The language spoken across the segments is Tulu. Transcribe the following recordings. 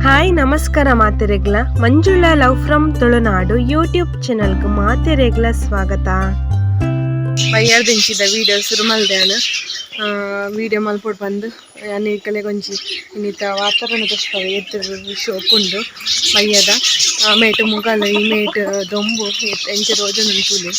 ಹಾಯ್ ನಮಸ್ಕಾರ ಮಾತೆರೆಗ್ಲ Manjula love from Tulunadu YouTube ಚಾನಲ್ಗೆ ಮಾತೆರೆಗ್ಲ ಸ್ವಾಗತ. ಬಯ್ಯಾರ್ದಿಂಚಿದ ವೀಡಿಯೋ ಶುರು ಮಲ್ದೆ. ವೀಡಿಯೋ ಮಲ್ಪೊಡು ಬಂದು ಯಾನ್ ಇಕಲೆ ಒಂಜಿ ಇನ್ನಿತ ವಾತಾವರಣ ತೋಜ್ಪಾವೆ ಎತ್ತುಡು ಶೋಕುಂಡು ಬಯ್ಯದ ಮೇಟ್ ಮುಗಲ್ ಈ ಮೇಟ್ ದೊಂಬು ಎಂಚ ತೋಜೊಂದುಂಡು ತೂಲೆ.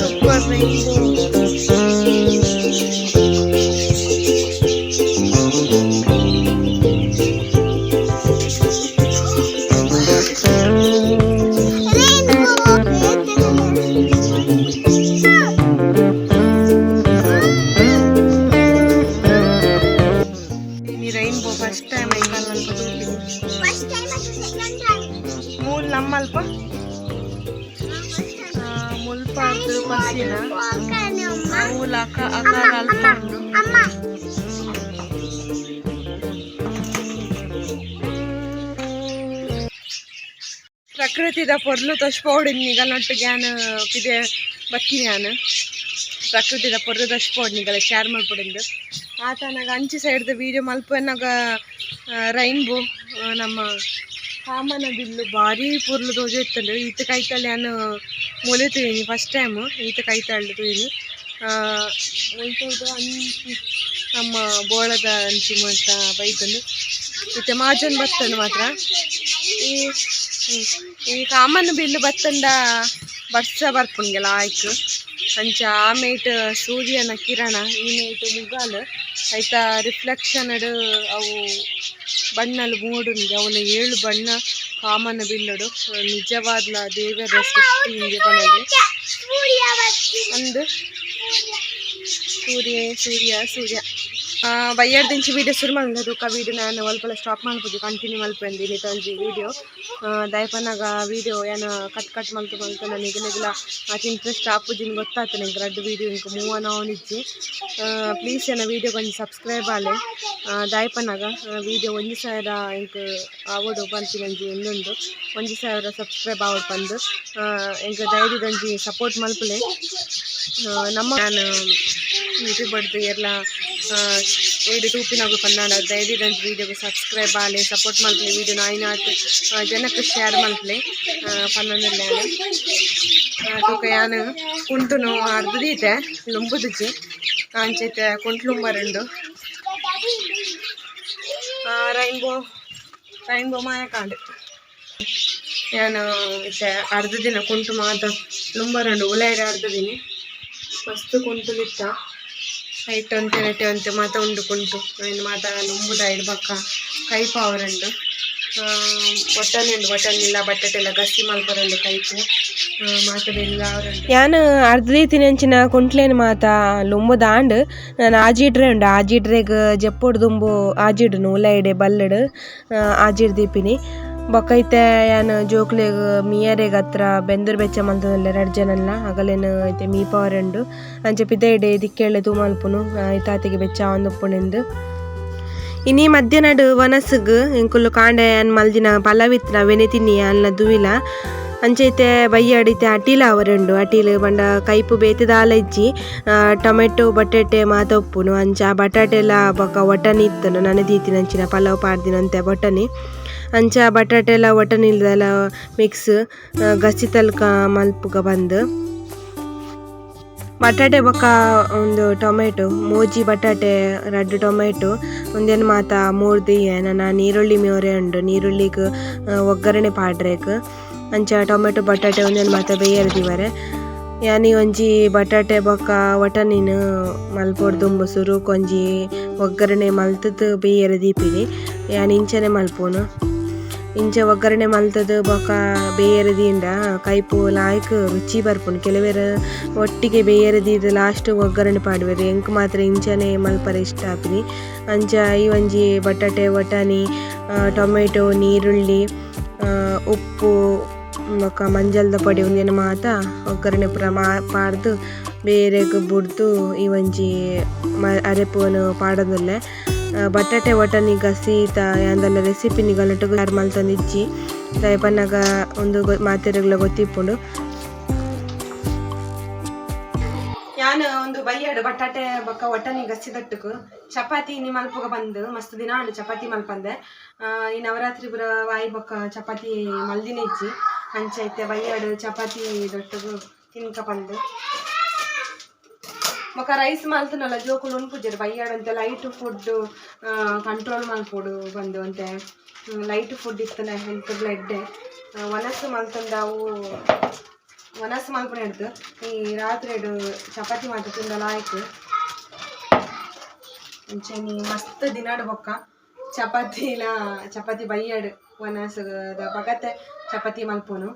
Super rainbow. ಇನಿ ರೈನ್ಬೋ ಫಸ್ಟ್ ಟೈಮ್ ಐಕಾಲ್ ಅಲ್ಪ ತೂಪಿನಿ. ಮೂಲ್ ನಮ್ಮಲ್ಪ ಮುಲ್ಪಾರ್ದ್ ಪಸಿನ ಮೂಲ ಅಕ ಅಕಾರ ಅಲ್ಪ ಉಂಡು. ಪ್ರಕೃತಿದ ಪೊರ್ಲು ತೋಜ್ಪೋಡು ನಿಗಲ್ನೊಟ್ಟಿಗೆ ಯಾನ್ ಪಿದೆ ಬತ್ತಿನಿ. ಯಾನ್ ಪ್ರಕೃತಿದ ಪೊರ್ಲು ತೋಜ್ಪೋಡು ನಿಗಲ ಶೇರ್ ಮಲ್ಪೊಡುಂದು. ಆತನಾಗ ಅಂಚಿ ಸೈಡ್ದ ವೀಡಿಯೋ ಮಲ್ಪುವನಾಗ ರೈನ್ಬೋ ನಮ್ಮ ಕಾಮನ ಬಿಲ್ಲು ಭಾರಿ ಪೊರ್ಲು ತೋಜೊಂದಿತ್ತುಂಡು. ಈತ್ ಕೈತಲ್ ಯಾನ್ ಮೊಲೆ ತೂಯಿನಿ, ಫಸ್ಟ್ ಟೈಮ್ ಈತ್ ಕೈತಲ್ ತೂಯಿನಿ. ಮುಲ್ತೊರ್ದು ಅಂಚಿ ನಮ್ಮ ಬೋಳದ ಅಂಚಿ ಮಾತ ಬೈದುಂಡು. ಇತ್ತೆ ಮಾಜೊಂದು ಬತ್ತುಂಡು ಮಾತ್ರ. ಈ ಈ ಕಾಮನ ಬಿಲ್ಲು ಬತ್ತಂಡ ಬರ್ಸ ಬರ್ಪುಂಡು ಲಾಯ್ಕ್. ಅಂಚ ಆ ಮೇಟ್ ಸೂರ್ಯನ ಕಿರಣ, ಈ ಮೇಟ್ ಮುಗಾಲ್, ಐತ ರಿಫ್ಲೆಕ್ಷನ್ ಅವು ಬಣ್ಣಲು ಮೂಡುಂಡು. ಅವನ ಏಳು ಬಣ್ಣ ಕಾಮನ ಬಿಲ್ಲುಡು ನಿಜವಾದ್ಲ ದೇವರ ಸೃಷ್ಟಿ ಇಂದೆ ಪನೊಲಿ. ಅಂದ್ ಸೂರ್ಯ ಸೂರ್ಯ ಸೂರ್ಯ. ಬಯ್ಯರ್ದಿಂಚಿ ವೀಡಿಯೋ ಶುರು ಮಲ್ದ ಬೊಕ ವೀಡಿಯೋ ನಾನು ಒಲ್ಪಲ ಸ್ಟಾಪ್ ಮಲ್ಪುಜಿ, ಕಂಟಿನ್ಯೂ ಮಲ್ಪೆಂದು ಇನಿತ ಒಂಜಿ ವೀಡಿಯೋ. ದಾಯೆ ಪನ್ನಗ ವೀಡಿಯೋ ಯಾನ್ ಕಟ್ ಕಟ್ ಮಲ್ತು ಮಲ್ತು ನನ ನಿಗಲೆಗ್ಲ ಆತ್ ಇಂಟ್ರೆಸ್ಟ್ ಆಪುಜಿಂದ್ ಗೊತ್ತಾತುಂಡು. ಎಂಕ್ ರಡ್ಡ್ ವೀಡಿಯೋ ಎಂಕ್ ಮೂವ್ ಆವೊಂದಿಜ್ಜಿ. ಪ್ಲೀಸ್ ಎನ್ನ ವೀಡಿಯೋಗ್ ಒಂಜಿ ಸಬ್ಸ್ಕ್ರೈಬ್ ಆಲೆ. ದಾಯೆ ಪನ್ನಗ ವೀಡಿಯೋ 1000 ಎಂಕ್ ಆವೊಡು ಪನ್ಪಿನ ಒಂಜಿ ಉಂದುಂಡು. 1000 ಸಬ್ಸ್ಕ್ರೈಬ್ ಆವೊಡು ಪಂದ್ ಎಂಕ್ ಧೈರ್ಯದೊಂಜಿ ಸಪೋರ್ಟ್ ಮಲ್ಪುಲೆ. ನಮ್ಮ ಯಾನ್ ಯೂಟ್ಯೂಬ್ ಏರ್ಲ ವೀಡಿಯೋ ತೂಪಿನಕುಲು ಪನ್ನಡ, ಧೈರ್ಯದಂಚಿ ವೀಡಿಯೋಗ್ ಸಬ್ಸ್ಕ್ರೈಬ್ ಆಲೆ, ಸಪೋರ್ಟ್ ಮಲ್ಪುಲೆ, ವೀಡಿಯೋನ ಆಯಿನಾತ್ ಜನಕ್ ಶೇರ್ ಮಲ್ಪುಲೆ ಪನ್ನೊಂದುಲ್ಲೆ ಯಾನ್. ತೂಕ, ಯಾನ್ ಕುಂಟುನು ಅರ್ಧ ದೀತೆ, ಲುಂಬುದುಜಿ. ಅಂಚ ಇತ್ತೆ ಕುಂಟು ಲುಂಬರುಂಡು. Rainbow rainbow ಮಾಯಕಾಂಡ್. ಯಾನ್ ಇತ್ತೆ ಅರ್ಧ ದಿನ ಕುಂಟು ಮಾತ ಲುಂಬರುಂಡು. ಉಲಾಯಿಡ್ ಅರ್ಧ ದಿನಿ ಮಸ್ತ್ ಕುಂಟುಲಿತ್ತ. ಐಟ್ ಒಂತೆ ನೆಟೆ ಒಂತೆ ಮಾತ ಉಂಡು ಕುಂಟು. ಐನ್ ಮಾತ ಲುಂಬುದ ಐಡ್ ಬೊಕ್ಕ ಕೈಪು ಆವರುಂಡು. ಬಟನ್ ಉಂಡು, ಬಟನ್ ಇಲ್ಲ ಬಟಾಟೆ ಗಸಿ ಮಲ್ಪರುಂಡು. ಕೈಪು ಮಾತ ಬೆಲ್ಲ ಆವರುಂಡು. ಯಾನ್ ಅರ್ಧ ದೀತಿನಂಚಿನ ಕುಂಟ್ಲೇನ್ ಮಾತ ಲುಂಬುದಾಂಡ್. ನನ ಆಜಿಡ್ರೆ ಉಂಡು. ಆಜಿಡ್ರೆಗ್ ಜೆಪ್ಪೊಡು ದುಂಬು ಆಜಿಡುನು. ಉಲಾಯಿಡೆ ಬಲ್ಲುಡು ಆಜಿಡ್ ದೀಪಿನಿ. ಬೊಕ್ಕ ಇತ್ತೆ ಯಾನ್ ಜೋಕ್ಲೆಗ್ ಮೀಯರೆಗ್ ಅತ್ರ ಬೆಂದುರ್ ಬೆಚ್ಚ ಮಲ್ತೊಂದುಲ್ಲೆರ್ ರಡ್ಡ್ ಜನಲ. ಅಗಲೆನ್ ಇತ್ತೆ ಮೀಪಾವರೆ ಉಂಡು. ಅಂಚ ಪಿದಯಿಡೆ ದಿಕ್ಕೆಲ್ಡೆ ತೂ ಮಲ್ಪುನು ಐತಾತಿಗೆ ಬೆಚ್ಚ ಆವೊಂದುಪ್ಪುಂಡು. ಇನಿ ಮಧ್ಯಾಹ್ನಡ್ ವನಸುಗು ಎಂಕುಲು ಕಾಂಡೆ ಯಾನ್ ಮಲ್ದಿನ ಪಲಾವ್ ಇತ್ತಿನ ಅವೆನೆ ತಿನ್ನಿ ಯಾನ್ಲ ದುವಿಲ. ಅಂಚ ಇತ್ತೆ ಬಯ್ಯಡ್ ಇತ್ತೆ ಅಟೀಲ್ ಆವರೆ ಉಂಡು. ಅಟೀಲ್ ಪಂಡ ಕೈಪು ಬೇತೆ ದಾಲ ಇಜ್ಜಿ, ಟೊಮೆಟೊ ಬಟಾಟೆ ಮಾತ ಉಪ್ಪುನು. ಅಂಚ ಬಟಾಟೆಲ ಬೊಕ ವಟನಿ ಇತ್ತುಂಡು ನನ ದೀತಿನಂಚಿನ ಪಲಾವ್ ಪಾಡ್ದಿನ ಒಂತೆ ಬಟನಿ. ಅಂಚ ಬಟಾಟೆಲ ವಟನಿಲ್ದಲ ಮಿಕ್ಸ್ ಗಸಿ ತಲ್ಕ ಮಲ್ಪುಗ ಪಂದ್. ಬಟಾಟೆ ಬೊಕ ಉಂದು ಟೊಮೆಟೊ, ಮೂಜಿ ಬಟಾಟೆ, ರಡ್ಡ್ ಟೊಮೆಟೊ ಉಂದೆನ್ ಮಾತ ಮೂರ್ದು ನನ ನೀರುಳ್ಳಿ ಮೋರೆ ಉಂಡು, ನೀರುಳ್ಳಿಗ್ ಒಗ್ಗರಣೆ ಪಾಡ್ರೆಗ್. ಅಂಚ ಟೊಮೆಟೊ ಬಟಾಟೆ ಉಂದೆನ್ ಮಾತ ಬೇಯರೆ ದೀವರೆ. ಯಾನ್ ಈ ಒಂಜಿ ಬಟಾಟೆ ಬೊಕ ವಟನಿನ್ ಮಲ್ಪೊಡು ದುಂಬು ಸುರುಕು ಒಂಜಿ ಒಗ್ಗರಣೆ ಮಲ್ತುದು ಬೇಯರೆ ದೀಪಿನಿ. ಯಾನ್ ಇಂಚನೆ ಮಲ್ಪುನು. ಇಂಚ ಒಗ್ಗರಣೆ ಮಲ್ತದು ಬೊಕ ಬೇಯರೆ ದೀಂಡ ಕೈಪು ಲಾಯ್ಕ್ ರುಚಿ ಬರ್ಪುಂಡು. ಕೆಲವೆರ್ ಒಟ್ಟಿಗೆ ಬೇಯರೆ ದೀದ್ ಲಾಸ್ಟ್ ಒಗ್ಗರಣೆ ಪಾಡುವೆರ್. ಎಂಕ್ ಮಾತ್ರ ಇಂಚನೆ ಮಲ್ಪರೆ ಇಷ್ಟ ಆಪಿನಿ. ಅಂಚ ಈ ಒಂಜಿ ಬಟಾಟೆ ಬಟಾಣಿ ಟೊಮೆಟೊ ನೀರುಳ್ಳಿ ಉಪ್ಪು ಬೊಕ ಮಂಜಲ್ದ ಪೊಡಿ ಉಂದೆನ್ ಮಾತ ಒಗ್ಗರಣೆ ಪೂರ ಪಾಡ್ದ್ ಬೇರೆಗ್ ಬುಡ್ದು ಈ ಒಂಜಿ ಅರೆಪುನು ಪಾಡೊಂದುಲ್ಲೆ. ಬಟಾಟೆ ಬಟಾಣಿ ಗಸಿತ ಯಾಂದಲ ರೆಸಿಪಿ ನಿಗಲೊಟ್ಟುಗು ಶೇರ್ ಮಲ್ತೊಂದಿಜ್ಜಿ ದಾಯೆ ಪನ್ನಗ ಉಂದು ಮಾತೆರೆಗ್ಲ ಗೊತ್ತಿಪ್ಪುಂಡು. ಯಾನ್ ಉಂದು ಬಯ್ಯಡ್ ಬಟಾಟೆ ಬೊಕ ಬಟಾಣಿ ಗಸಿದೊಟ್ಟುಗು ಚಪಾತಿ ಇನಿ ಮಲ್ಪುಗ ಬಂದು ಮಸ್ತ್ ದಿನ ಆಂಡ್ ಚಪಾತಿ ಮಲ್ಪಂದೆ. ಈ ನವರಾತ್ರಿ ಪೂರ ವಾಯಿ ಬೊಕ ಚಪಾತಿ ಮಲ್ದಿನ ಇಜ್ಜಿ. ಅಂಚ ಇತ್ತೆ ಬಯ್ಯಡ್ ಚಪಾತಿ ದೊಟ್ಟುಗು ತಿನ್ಕ ಪಂದ್. ಬೊಕ ರೈಸ್ ಮಲ್ತುನಲ ಜೋಕುಲು ಉನ್ಪುಜೆರ್ ಬಯ್ಯಡ್ ಒಂತೆ light food control ಮಲ್ಪೊಡು ಬಂದು ಒಂತೆ ಲೈಟ್ ಫುಡ್ ಇತ್ತುಂಡ ಹೆಲ್ತ್ ಎಡ್ಡೆ. ವನಸ್ ಮಲ್ತುಂಡ ಅವು ವನಸ್ ಮಲ್ಪುನ ಹಿಡ್ದು ಈ ರಾತ್ರಿಡ್ ಚಪಾತಿ ಮಾತ ತಿಂದಲ ಆಯ್ತು. ಅಂಚನೆ ಮಸ್ತ್ ದಿನಡ್ ಬೊಕ್ಕ ಚಪಾತಿಲ ಚಪಾತಿ ಬಯ್ಯಡ್ ವನಸ್ ಪಗತೆ ಚಪಾತಿ ಮಲ್ಪುನು.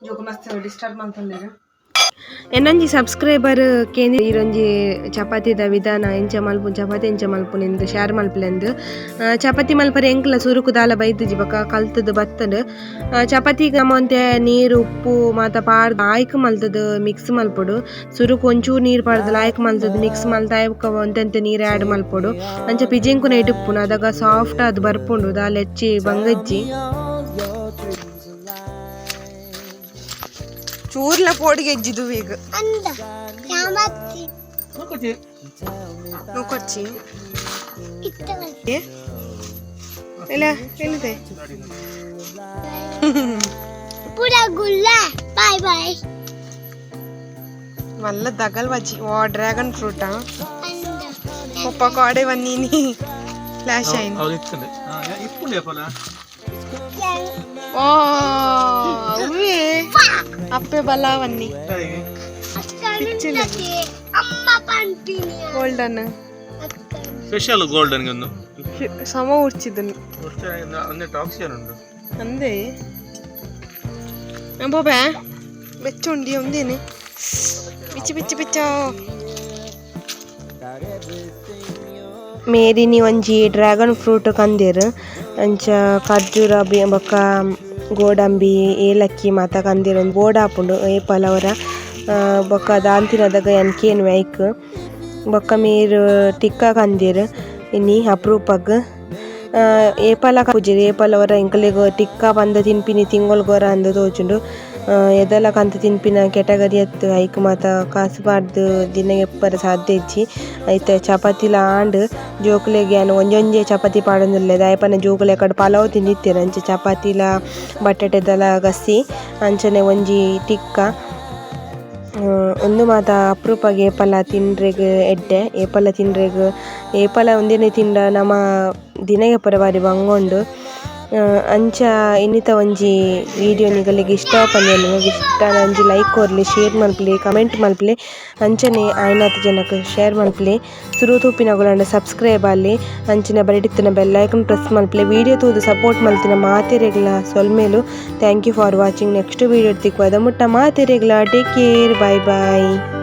ಜೋಕು ಮಸ್ತ್ ಡಿಸ್ಟರ್ಬ್ ಮಲ್ತೊಂದೆರ್. ಎನ್ನೊಂಜಿ ಸಬ್ಸ್ಕ್ರೈಬರ್ ಕೇಂದ್ರ ಈರೊಂಜಿ ಚಪಾತಿದ ವಿಧಾನ ಎಂಚ ಮಲ್ಪುನು ಚಪಾತಿ ಎಂಚ ಮಲ್ಪುನು ಇಂದ್ ಶೇರ್ ಮಲ್ಪುಲೆಂದ್. ಚಪಾತಿ ಮಲ್ಪರೆ ಎಂಕ್ಲ ಸುರುಕು ದಾಲ ಬೈದಿಜಿ ಬೊಕ ಕಲ್ತುದು ಬತ್ತುಂಡು. ಚಪಾತಿಗ್ ನಮ ಒಂತೆ ನೀರು ಉಪ್ಪು ಮಾತ ಪಾಡ್ದ್ ಲಾಯ್ಕ್ ಮಲ್ತುದು ಮಿಕ್ಸ್ ಮಲ್ಪೊಡು. ಸುರುಕು ಒಂಚೂರು ನೀರು ಪಾಡ್ದ್ ಲಾಯ್ಕ್ ಮಲ್ತುದು ಮಿಕ್ಸ್ ಮಲ್ತ್ ಆಯ್ ಬೊಕ ಒಂತೆ ಒಂತೆ ನೀರು ಆಡ್ ಮಲ್ಪೊಡು. ಅಂಚ ಪಿಜಿಂಕುನ ಇಡುಪ್ಪುನು ಅದಗ ಸಾಫ್ಟ್ ಆದ್ ಬರ್ಪುಂಡು ದಾಲ ಎಚ್ಚಿ ಬಂಗಜ್ಜಿ. ಚೂರ್ಲ ಪೋಡಿಗೆ ಎಜ್ಜಿದು ಈಗ ನೋಕೊಚ್ಚಿ ಇಲ್ಲ ಎಲ್ಲಿದೆ ಬಾಯ್ ಬಾಯ್. ಮಲ್ಲ ದಗಲ್ ಬಜ್ಜಿ. ಓ ಡ್ರ್ಯಾಗನ್ ಫ್ರೂಟಾ ಒಪ್ಪ ಕಾಡೆ ಬನ್ನೀನಿ ಫ್ಲಾಶ್ ಅయింది. ಓ ಅವೇ ಅಪ್ಪೆ ಬಲಾವನ್ನಿ golden special golden ಒಂದು ಸಮ ಉರ್ಚಿದನು ಟಾಕ್ಸಿಯನ್ ಉಂಡು ಅಂದೆ ಬೋಬೆ ಬೆಚ್ಚುಂಡಿ ಒಂದೇನೆ ಬಿಚ್ಚಿ ಬಿಚ್ಚಿ ಬಿಚ್ಚ. ಮೇರಿನಿ ಒಂಜಿ ಡ್ರ್ಯಾಗನ್ ಫ್ರೂಟ್ ಕಂದೆರ್. ಅಂಚ ಖರ್ಜೂರ ಬೊಕ್ಕ ಗೋಡಂಬಿ ಏಲಕ್ಕಿ ಮಾತ ಕಂದೆರ್. ಒಂಜಿ ಬೋರ್ಡ್ ಆಪುಂಡು ಏಪಲ ಒರ ಬೊಕ್ಕ ದಾಂತಿನದಗ ಯಾನ್ ಕೇನುವೆ ಐಕ್. ಬೊಕ್ಕ ಮೇರ್ ಟಿಕ್ಕ ಕಂದೆರ್ ಇನಿ ಅಪ್ರೂಪಗ್. ಏಪಲ ಪೂಜೆರ್ ಏಪಲ ಒರ ಎಂಕಲೆಗ್ ಟಿಕ್ಕ ಪಂದ್ ತಿನ್ಪಿನಿ ತಿಂಗೊಲುಗ್ ಒರ ಅಂದ್ ತೋಜುಂಡು. ಏದಲ ಕಂತ್ ತಿನ್ಪಿನ ಕೆಟಗರಿ ಅತ್ತ್ ಐಕ್ ಮಾತ ಕಾಸ್ ಪಾಡ್ದ್ ದಿನ ಎಪ್ಪರೆ ಸಾಧ್ಯ ಇಜ್ಜಿ. ಐತ ಚಪಾತಿಲ ಆಂಡ್ ಜೋಕುಲೆಗ್ ಯಾನ್ ಒಂಜೊಂಜೆ ಚಪಾತಿ ಪಾಡೊಂದುಲ್ಲೆ ದಾಯೆ ಪಂಡ ಜೋಕುಲು ಎಕಡೆ ಪಲಾವ್ ತಿಂದಿತ್ತೆರ್. ಅಂಚ ಚಪಾತಿಲ ಬಟಾಟೆದಲ ಗಸಿ ಅಂಚನೆ ಒಂಜಿ ಟಿಕ್ಕ ಉಂದು ಮಾತ ಅಪ್ರೂಪಗ್ ಏಪಲ ತಿನ್ರೆಗ್ ಎಡ್ಡೆ. ಏಪಲ ತಿನ್ರೆಗ್ ಏಪಲ ಉಂದೆನೆ ತಿಂಡ ನಮ ದಿನ ಎಪ್ಪರೆ ಬಾರಿ ಬಂಗ ಉಂಡು. ಅಂಚ ಇನ್ನಿತ ಒಂಜಿ ವಿಡಿಯೋ ನಿಗಲಿಗ್ ಇಷ್ಟ ಆಪುಂಡು ಇಷ್ಟ ಒಂಜಿ ಲೈಕ್ ಕೊರ್ಲೆ, ಶೇರ್ ಮಲ್ಪುಲೆ, ಕಮೆಂಟ್ ಮಲ್ಪುಲೆ, ಅಂಚನೆ ಆಯಿನಾತ್ ಜನಕ್ ಶೇರ್ ಮಲ್ಪುಲೆ. ಸುರು ತೂಪಿನಗುಲಾಂಡ ಸಬ್ಸ್ಕ್ರೈಬ್ ಆಲೆ. ಅಂಚನೆ ಬರಿಟಿತ್ತಿನ bell icon press ಮಲ್ಪುಲೆ. Video ತೂದು ಸಪೋರ್ಟ್ ಮಲ್ತಿನ ಮಾತೆರೆಗ್ಲ ಸೊಲ್ಮೆಲು. Thank you for watching. Next video ತಿಕ್ಕುವ ಮುಟ್ಟ ಮಾತೆರೆಗ್ಲ take care. Bye bye.